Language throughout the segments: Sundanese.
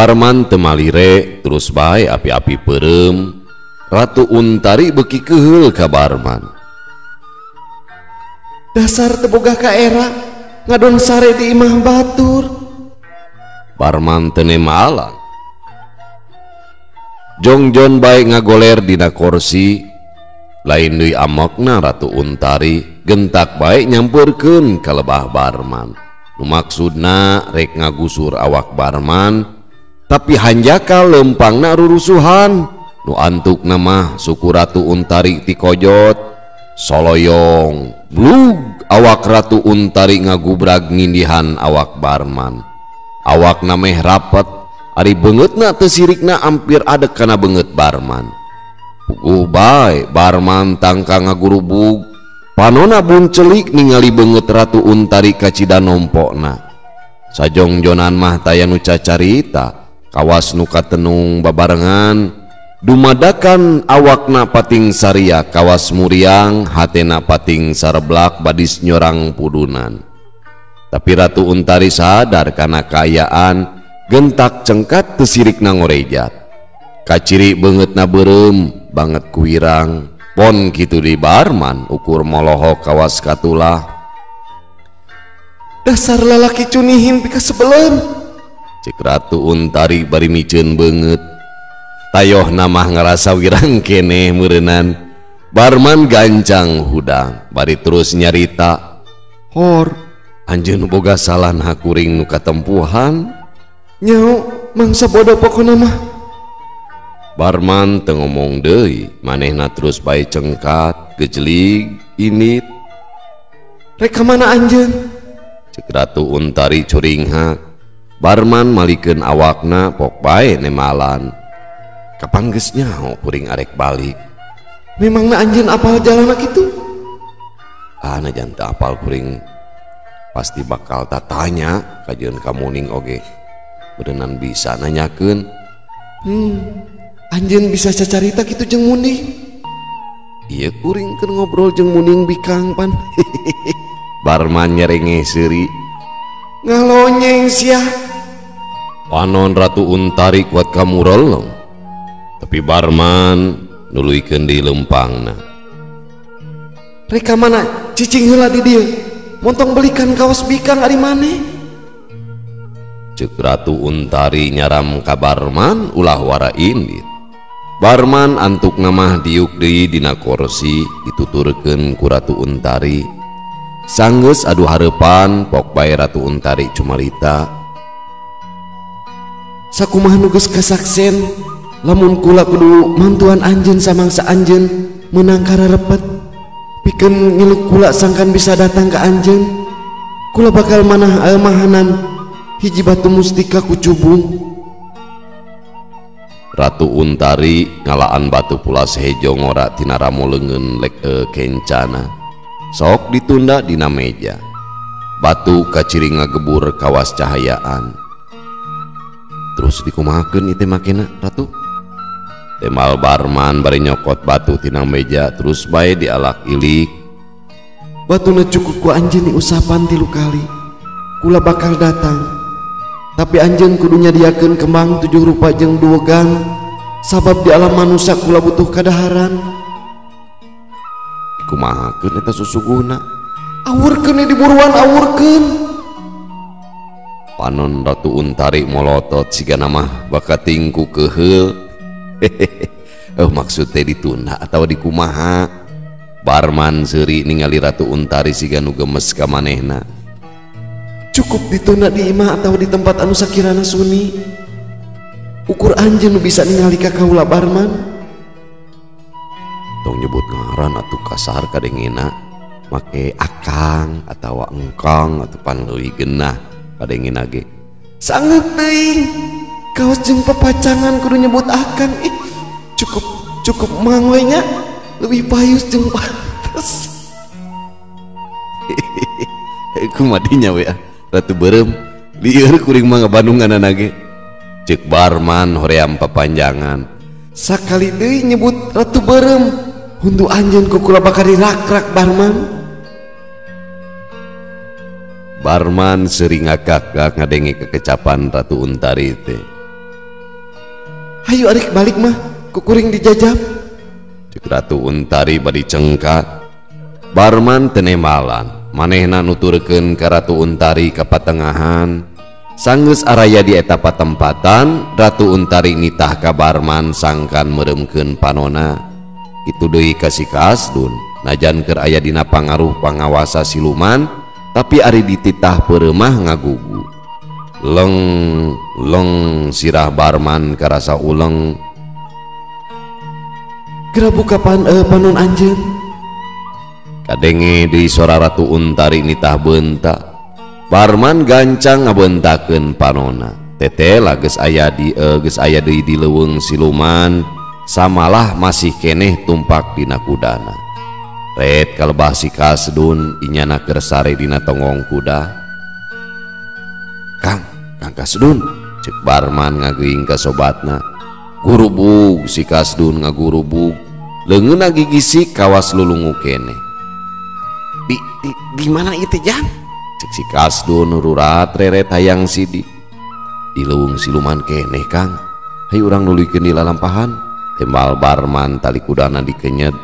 Barman teu malire terus bae api-api peureum. Ratu Untari beuki keheul ka Barman. Dasar teu boga kaera ngadon sare di imah batur. Barman teu nemalang. Jongjon bae ngagoler dina korsi. Lain deui amokna Ratu Untari gentak bae nyampeurkeun ka lebah Barman. Nu maksudna rek ngagusur awak Barman, tapi hanjakal lempangna rurusuhan. Nu antukna mah suku Ratu Untari tikojot soloyong blug awak Ratu Untari ngagubrag ngindihan awak Barman. Awakna meh rapet, ari beungeutna teu sirikna ampir adek kana beungeut Barman. Puguh bae Barman tangka ngagurubug, panona buncelik ningali beungeut Ratu Untari kacida nompokna. Sajongjonan mah taya nu cacarita, kawas nu katenung babarengan. Dumadakan awakna pating saria kawas muriang, hatena pating sareblak badis nyorang pudunan. Tapi Ratu Untari sadar kana kaayaan, gentak cengkat teu sirikna ngorejat. Kaciri beungeutna beureum banget kuirang, pon kitu di Barman ukur molohok kawas katulah. Dasar lalaki cunihin pikasebeleun, cek Ratu Untari bari miceun beungeut. Tayoh namah ngerasa wirang keneh meureunnan. Barman gancang hudang bari terus nyarita, hor anjeun boga salah nah kuring nu katempuhan. Nyau mangsa bodoh pokona mah. Barman teu ngomong deui, manehna terus bae cengkat gejelig init. Rek ka mana anjeun? Cek Ratu Untari curinghak. Barman malikeun awakna pok bae nemalan. Kapan geus nyaho kuring arek balik? Memangna anjeun apal jalanna kitu? Ah, najan teu apal kuring pasti bakal tatanya kajeun ka Muning oge. Beuneunan bisa nanyakeun. Anjeun bisa cacarita kitu jeung Muning? Ieu kuring keur ngobrol jeung Muning bikang pan. Barman nyerenge seuri. Ngalonyeng sia. Panon Ratu Untari kuat kamureleng. Tapi Barman nuluykeun deui lempangna. Rek ka mana cicing heula di dieu? Montong belikan kaos bikang ari maneh. Cek Ratu Untari nyaram ka Barman ulah wara indit. Barman antukna mah diuk deui dina korsi dituturkeun ku Ratu Untari. Sanggeus adu hareupan pok bae Ratu Untari cumarita. Sakumaha nu geus kasaksen lamun kula kudu mantuan anjeun samangsa anjeun meunang kararepet. Pikeun ngilu kula sangkan bisa datang ka anjeun. Kula bakal manah mahanan hiji batu mustika ku cubung. Ratu Untari ngalaan batu pulas hejo ngora tina ramo leungeun lek kencana. Sok ditunda dina meja. Batu kaciri ngagebur kawas cahayaan. Terus dikumahakeun ieu teh makena Ratu? Temal Barman bari nyokot batu tina meja terus bae dialak ilik. Batuna cukup ku anjeun diusapan 3 kali. Kula bakal datang. Tapi anjeun kudu nyadiakeun kembang 7 rupa jeung 2 gang. Sabab di alam manusia kula butuh kadaharan. Dikumahakeun eta susuguhna? Awurkeun diburuan awurkeun. Panon Ratu Untari molotot sigana mah bakating ku keheul. Oh maksud teh ditunda atau dikumaha? Barman seuri ningali Ratu Untari siga nu gemes ka manehna. Cukup ditunda di imah atau di tempat anu sakirana suni. Ukur anjeun nu bisa ningali ka kaula Barman. Tong nyebut ngaran atuh kasar kadengena make akang atawa engkong atuh pan leuwih genah kadengena ge. Sangeut teuing. Kaos jeung papacangan kudu nyebut akang. Ih, cukup cukup mang we nya. Leuwih payus jeung pantes. Kumaha dinya we Ratu Beureum lieur kuring mah ngabandunganana ge. Cek Barman hoream papanjangan. Sakali deui nyebut Ratu Beureum, huntu anjeun ku kula bakal dirakrak Barman. Barman sering ngakak-ngak ngadenge kekecapan Ratu Untari teh. Hayu arek balik mah kukuring dijajab. Cek Ratu Untari bari cengkat. Barman tenembalan manehna nuturkeun ka Ratu Untari ka patengahan. Sanggeus araya di eta patempatan, Ratu Untari nitah ka Barman sangkan meuremkeun panona. Kitu deui ka si Kasdun, najan keur aya dina pangaruh pangawasa siluman, tapi ari dititah peuremah ngagugu. Leng leng sirah Barman karasa uleng. Geura buka panon anjeun. Kadenge deui sora Ratu Untari nitah beunta. Barman gancang ngabentakeun panona. Tetela geus aya di geus aya deui di leuweung siluman, samalah masih keneh tumpak dina kudana. Ret kalebah si Kasdun inyana keur sare dina tonggong kuda. Kang, Kang Kasdun, cek Barman ngageuing ka sobatna. Gurubug si Kasdun ngagurubug, leungeunna gigisik kawas lulungu keneh. Di mana ieu teh jang? Cek si Kasdun rurat reret hayang sidik. Di leuweung siluman keneh Kang. Hayu urang nuluykeun di lalampahan. Tembal Barman tali kudana dikenyet.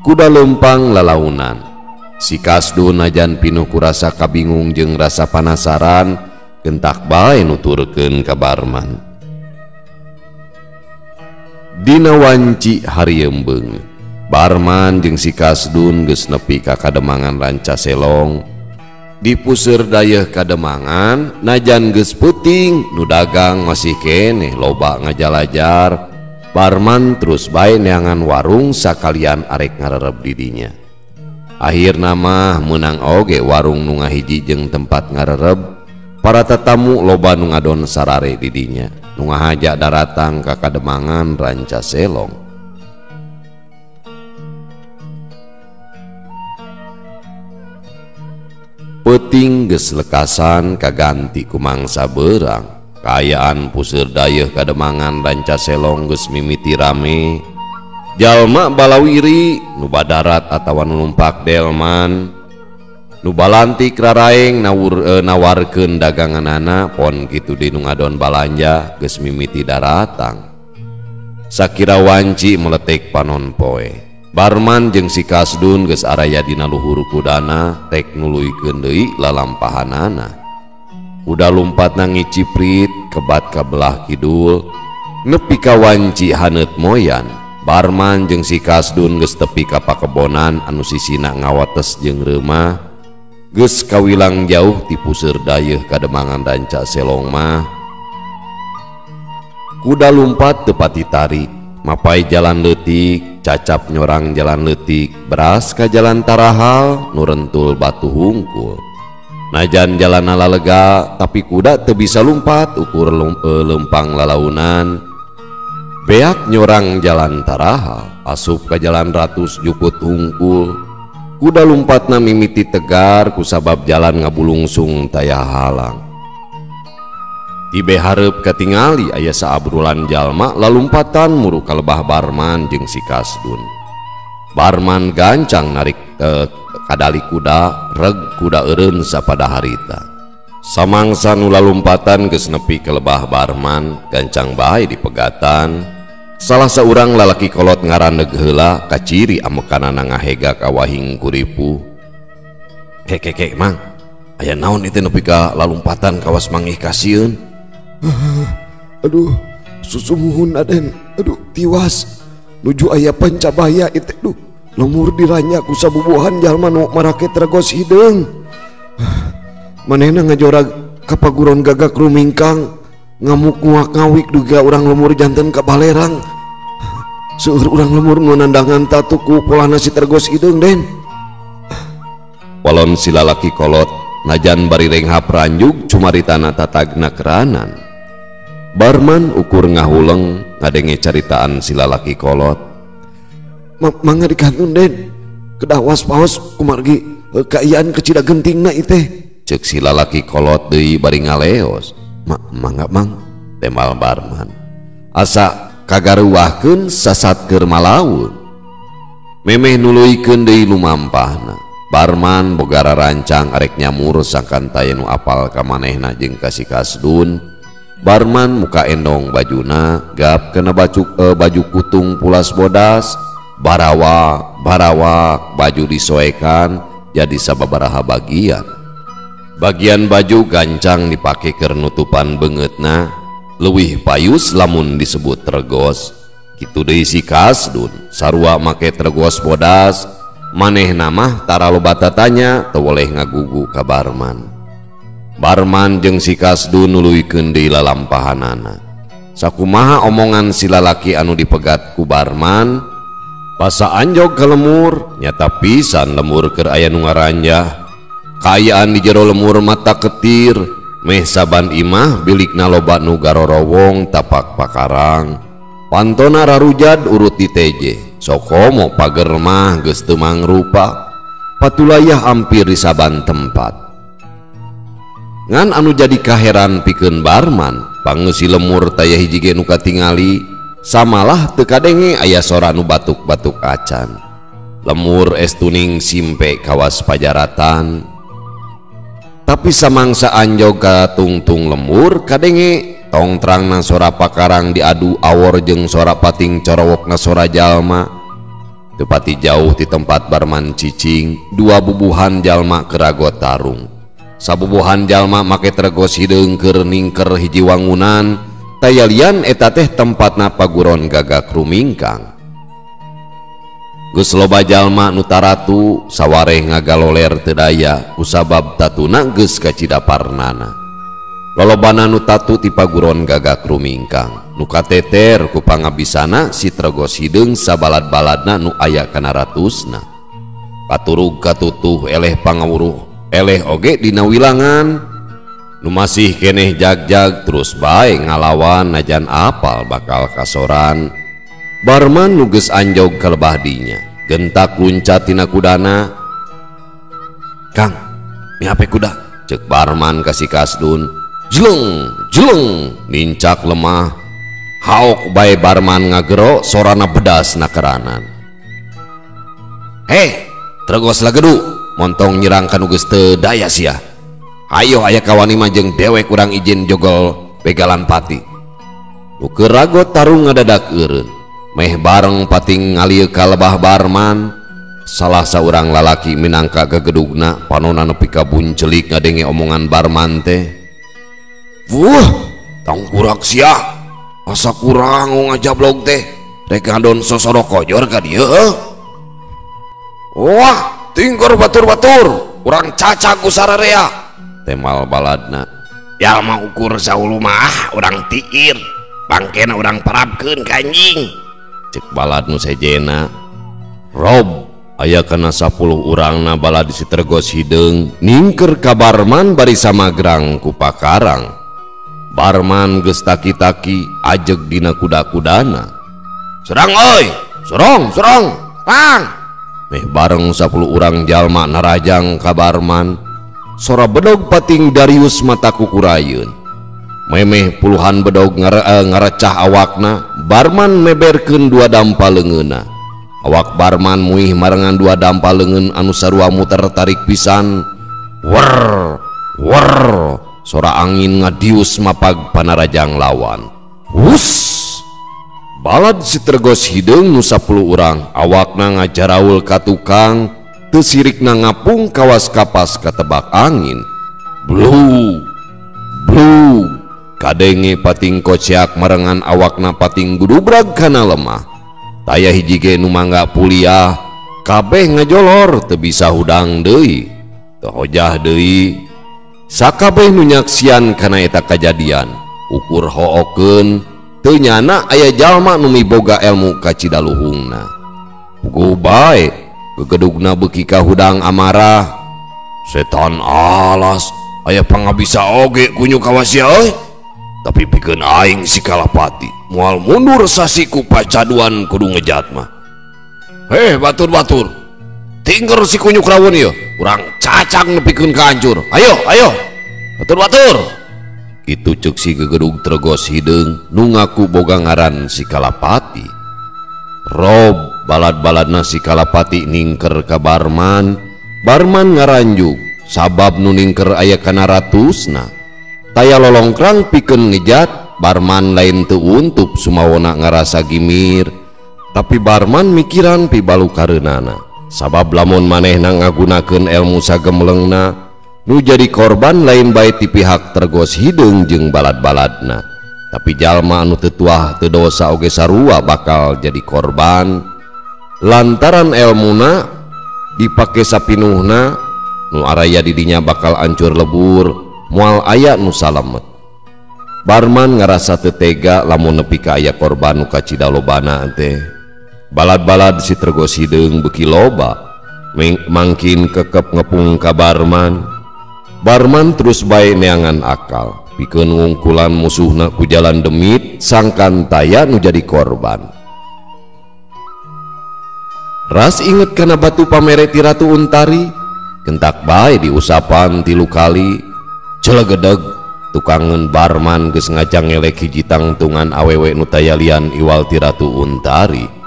Kuda lempang lalaunan. Si Kasdun najan pinuh ku rasa kabingung jeung rasa panasaran, gentak bae nuturkeun ka Barman. Dina wanci harieum beungeut, Barman jeung si Kasdun geus nepi ka kademangan Ranca Selong. Di puseur dayeuh kademangan, najan geus peuting, nu dagang masih keneh loba ngajalajar. Barman terus bae neangan warung sakalian arek ngarereb di dinya. Akhirna mah meunang oge warung nu ngahiji jeung tempat ngarereb. Para tetamu loba nu ngadon sarare di dinya, nu ngahaja daratang ka kademangan Ranca Selong. Peuting geus lekasan kaganti ku mangsa beurang. Kaayaan puseur dayeuh kademangan Ranca Selong geus mimiti rame. Jalma balawiri nu badarat atawa nu numpak delman, nu balantik raraeng nawarkeun daganganana, pon kitu deui nu ngadon balanja geus mimiti daratang. Sakira wanci meletek panon poe. Barman jeung si Kasdun geus araya dina luhur kudana rek nuluykeun deui lalampahanana. Kuda lumpatna ngiciprit kebat ka belah kidul nepi ka wanci haneut moyan. Barman jeung si Kasdun geus tepi ka pakebonan anu sisina ngawates jeung reumah. Geus kawilang jauh ti puseur dayeuh kademangan Ranca Selong mah. Kuda lumpat teu patitari, mapai jalan leutik, cacap nyorang jalan leutik, beras ka jalan tarahal nu rentul batu hungkul. Najan jalan lega tapi kuda teu bisa lumpat ukur lempang lalaunan. Beak nyorang jalan tarahal asup ka jalan ratus jukut hungkul. Kuda lumpatna mimiti tegar kusabab jalan ngabulungsung taya halang. Tibe hareup katingali aya saabrulan jalma lalumpatan muru kalebah Barman jeung si Kasdun. Barman gancang narik kadali kuda, reg kuda eureun sapada harita. Samangsa nu lalumpatan geus nepi ka lebah Barman, gancang bae dipegatan. Salah saurang lalaki kolot ngaraneg heula kaciri amekanana ngahega ka wahing kuripu. Kek mang, aya naon ieu nepi ka lalumpatan kawas mangih kasieun? Aduh, susumuhun Aden, aduh tiwas. Nuju aya pancabaya ieu teh duh. Lemur diranya ku sabubuhan jalma nu marake tergos hideung. Manehna ngajorag ka paguron gagak rumingkang, ngamuk nguak ngawik duga urang lemur janten ka balerang. Seueur urang lemur nu nandangan tatu ku polana si tergos hideung Den. Walon si lalaki kolot najan bari renghap ranjug cumaritana tatagna keranan. Barman ukur ngahuleng ngadenge caritaan si lalaki kolot. Mangga dikantun Den, kedah was-paos kumargi kaayaan kecida gentingna iteh. Cek si lalaki kolot deui bari ngaleos. Mangga mang, tembal Barman. Asa kagaruwahkeun sasat keur malaun. Memeh nuluykeun deui lumampahna. Barman bogara rancang arek nyamur sangkan taya nu apal ka manehna jeung ka si Kasdun. Barman muka endong bajuna gap kena baju kutung pulas bodas barawak barawak baju disoekan jadi sababaraha bagian. Bagian baju gancang dipake keur nutupan beungeutna leuwih payus lamun disebut tergos. Kitu deui si Kasdun sarua make tergos bodas manehna mah tara loba tatanya teu woleh ngagugu ka Barman. Barman jeung si Kasdun nuluykeun deui lalampahanana. Sakumaha omongan si lalaki anu dipegat ku Barman pasa anjog ka lemur nyata pisan lemur keur aya nu ngaranjah. Kaayaan di jero lemur mata ketir meh saban imah bilikna loba nu garorowong tapak pakarang. Pantona rarujad urut di teje sokomo pager mah geus teu mangrupa patulayah hampir di saban tempat. Ngan anu jadi kaheran pikeun Barman pangeusi lemur taya hiji ge nu katingali samalah teu kadenge aya sora nu batuk-batuk acan. Lemur es tuning simpe kawas pajaratan. Tapi samangsa anjog ka tungtung lemur kadenge tong terangna sora pakarang diadu awor jeung sora pating corowokna sora jalma. Teu pati jauh ti tempat Barman cicing dua bubuhan jalma keragot tarung. Sabubuhan jalma make tergos hideung keur ningker hiji wangunan tayalian eta teh tempatna paguron gagak rumingkang. Geus loba jalma nu taratu sawareh ngagaloler teu daya kusabab tatuna geus kacida parnana. Lolobana nu tatu ti paguron gagak rumingkang nu kateter ku pangabisana si tergos hideung sabalad-baladna nu aya kana ratusna. Katurug katutuh eleh pangawuruh eleh oge dina wilangan nu masih keneh jag-jag terus bae ngalawan najan apal bakal kasoran. Barman nu geus anjog ka lebah dinya gentak luncat tina kudana. Kang mihape kuda ceuk Barman ka si Kasdun. Jeleng jeleng nincak lemah haok bae Barman ngagero sorana bedas nakeranan. Heh tergos lagedu montong nyerang kanu geus teu daya sia. Ayo aya kawani mah jeung dewek urang izin jogol begalan pati. Nu keur ragot tarung ngadadak eureun meh bareng pating ngalieu ka lebah Barman. Salah saurang lalaki minangka gegedugna panona nepi ka buncelik ngadenge omongan Barman teh. Wuh tangkurak sia asa kurang ngajablog teh rek ngadon sosoro kojor ka dieu. Wah tingkor batur-batur urang cacak ku sararea temal baladna. Jalma ukur saulu mah urang tiir bangkena urang parabkeun ka anjing cek balad nu sejena. Rob aya kana 10 urangna balad si tergos hideung ningker ka Barman bari samagrang ku pakarang. Barman geus taki-taki ajeg dina kuda-kudana. Serang euy, serong serong pang. Meh bareng 10 urang jalma narajang ka Barman. Sora bedog pating Darius mata kukurayeun. Memeh puluhan bedog ngarecah awakna. Barman meberkeun dua dampa leungeunna. Awak Barman muih marengan dua dampa leungeun anu sarua muter tarik pisan. Wer wer sora angin ngadius mapag panarajang lawan. Hus balad si tergos hideung nu 10 urang awakna ngajaraul ka tukang teu sirikna ngapung kawas kapas katebak angin. Blu blu kadenge pating koceak marengan awakna pating gudubrag kana lemah. Taya hiji ge nu mangga puliah kabeh ngajolor teu bisa hudang deui teu hojah deui. Sakabeh nu nyaksian kana eta kajadian ukur hookeun teu nyana aya jalma nu miboga ilmu kacida luhungna. Puguh bae gegedugna beuki kahudang amarah. Setan alas aya pangabisa oge kunyu kawasia euy. Tapi pikeun aing si Kalapati moal mundur sasiku pacaduan kudu ngejat mah. Heh batur-batur tingker si kunyuk rawon ieu urang cacang nepikeun ka hancur. Ayo ayo batur-batur. Kitu ceuk si gegedug tergos hideung nu ngaku boga ngaran si Kalapati. Rob balad-baladna si Kalapati ningker ka Barman. Barman ngaranjug sabab nu ningker aya kana ratusna. Taya lolongkrang pikeun ngejat Barman lain teu untup sumawona ngarasa gimir. Tapi Barman mikiran pibalu kareunana. Sabab lamun manehna ngagunakeun elmu sagemlengna nu jadi korban lain bae ti pihak Tergos Hideung jeung balad-baladna. Tapi jalma anu teu tuah teu dosa oge sarua bakal jadi korban. Lantaran elmuna dipake sapinuhna nu araya didinya bakal ancur lebur, moal aya nu salamet. Barman ngarasa teu tega lamun nepi ka aya korban nu kacida lobana teh. Balad-balad si Tergos Hideung beuki loba, mangkin kekep ngepung ka Barman. Barman terus bae neangan akal, pikeun ngungkulan musuhna ku jalan demit sangkan taya nu jadi korban. Ras inget kana batu pamere ti Ratu Untari, kentak bae diusapan 3 kali, celegedeg tukangeun Barman geus ngajangelek hiji tangtungan awewe nu taya lian iwal ti Ratu Untari.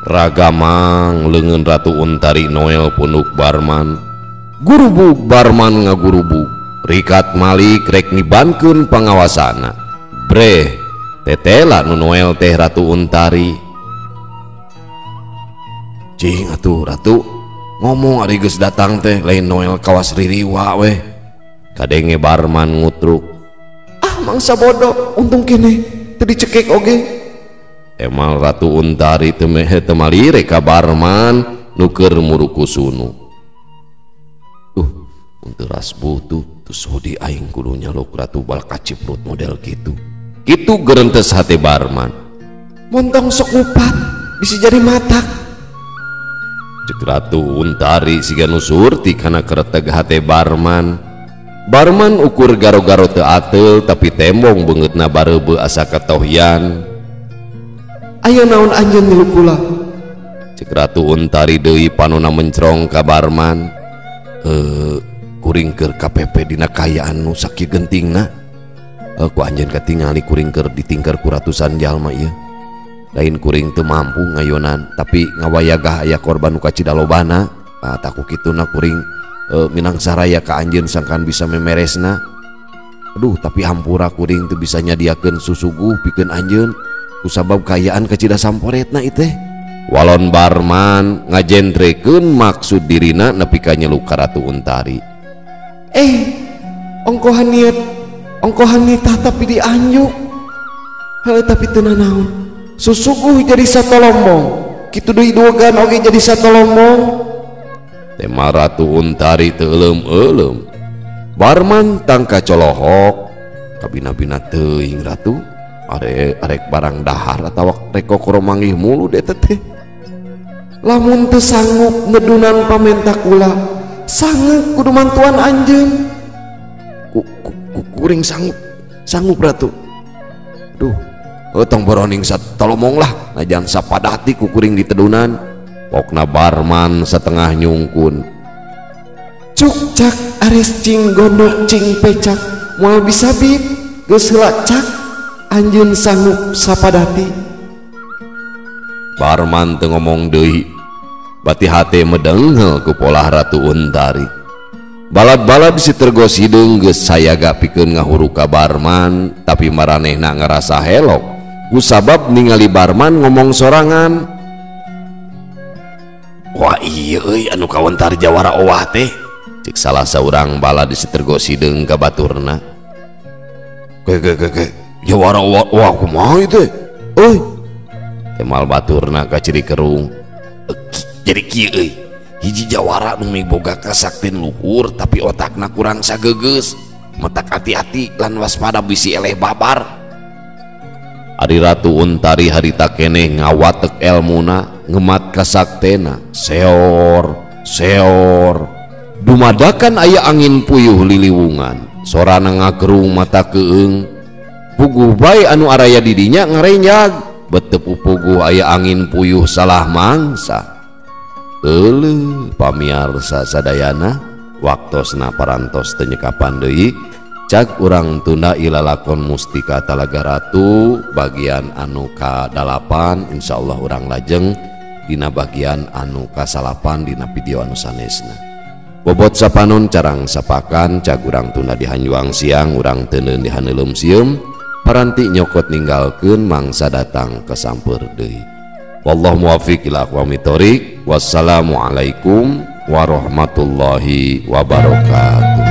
Ragamang leungeun Ratu Untari noel punuk Barman. Gurubug Barman ngagurubug, rikat malik rek nibankeun pangawasana. Breh, tetela nu noel teh Ratu Untari. Cing atuh Ratu, ngomong ari geus datang teh lain noel kawas ririwa weh. Kadenge Barman ngutruk. Ah mangsa bodoh, untung kene teu dicekek oge. Emal Ratu Untari teu malire ka Barman nu keur murukusunu. Untuk ras butuh terus sodi aing kudu nyaluk Ratu bal kaciprut model gitu. Kitu gerentes hati Barman. Montong sok ngupat bisa jadi matak. Cek Ratu Untari siga nu surti kana kereteg hate Barman. Barman ukur garo-garo teu ateul tapi tembong beungeutna bareubeu asa katohyan. Aya naon anjeun milu kula? Cek Ratu Untari deui panona mencrong ka Barman. Kuring keur KPP dina kayaan nu sakieu gentingna. Ku anjeun katingali kuring keur ditingkar ku ratusan jalma ieu. Lain kuring teu mampu ngayonan tapi ngawayagah aya korban nu kacida lobana. Tah ku kituna kuring minang saraya ka anjeun sangkan bisa memeresna. Aduh tapi hampura kuring teu bisa nyadiakeun susuguh pikeun anjeun kusabab kayaan kacida samporetna ieu teh. Walon Barman ngajentrekeun maksud dirina nepi ka nyeluk ka Ratu Untari. Ongkohan niat, ongkohan nitah tapi dianjuk. Heuh tapi teu nanaon. Susuguh jadi satolombong. Kitu deui duogan oge jadi satolombong. Tema Ratu Untari teu euleum-euleum. Barman tangka colohok kabina-bina teuing Ratu. Arek barang dahar atawa rek kokoro manggih mulu deh teteh. Lamun teu sanggup ngedunan pamenta kula, sanggup kudu mantuan anjeun. Kuring sanggup Ratu. Duh, tong boroning satolomong lah, najan sapadati ku kuring ditedunan. Pokna Barman setengah nyungkun. Cuk cak ares cing gondok cing pecak, moal bisa bit geus heula cak anjeun sanggup sapadati. Barman teu ngomong deui, bati hate medenghel ku polah Ratu Untari. Balad-balad si Tergos Hideung geus sayaga pikeun ngahuru ka Barman, tapi maranehna ngarasa helok kusabab ningali Barman ngomong sorangan. Wah iya euy anu kawentar jawara owah teh, cek salah saurang balad si Tergos Hideung ka baturna. Ke jawara owah kumaha ieu teh euy? Temal baturna ka ciri kerung. Jadi kieu euy, hiji jawara nu miboga kasaktin luhur tapi otakna kurang sagegeus, matak hati-hati lan waspada bisi eleh babar. Ari Ratu Untari harita keneh ngawatek elmuna ngemat kasaktena, seor seor dumadakan aya angin puyuh liliwungan, sorana ngagerung mata keung. Puguh bae anu araya didinya ngarenjag, betepu puguh aya angin puyuh salah mangsa. Euleuh pamiarsa sadayana, waktosna parantos teu nyekapan deui. Cag urang tunda ilalakon Mustika Talaga Ratu bagian anu ka-8, insyaallah urang lajeng dina bagian anu ka-9 dina video anu sanesna. Bobot sapanon carang sapakan cag urang tunda dihanjuang siang urang teuneun dihaneuleum sieum paranti nyokot ninggalkeun mangsa datang ke samper deui. Wallahu muwaffiq ila aqwamit thoriq. Wassalamualaikum warahmatullahi wabarakatuh.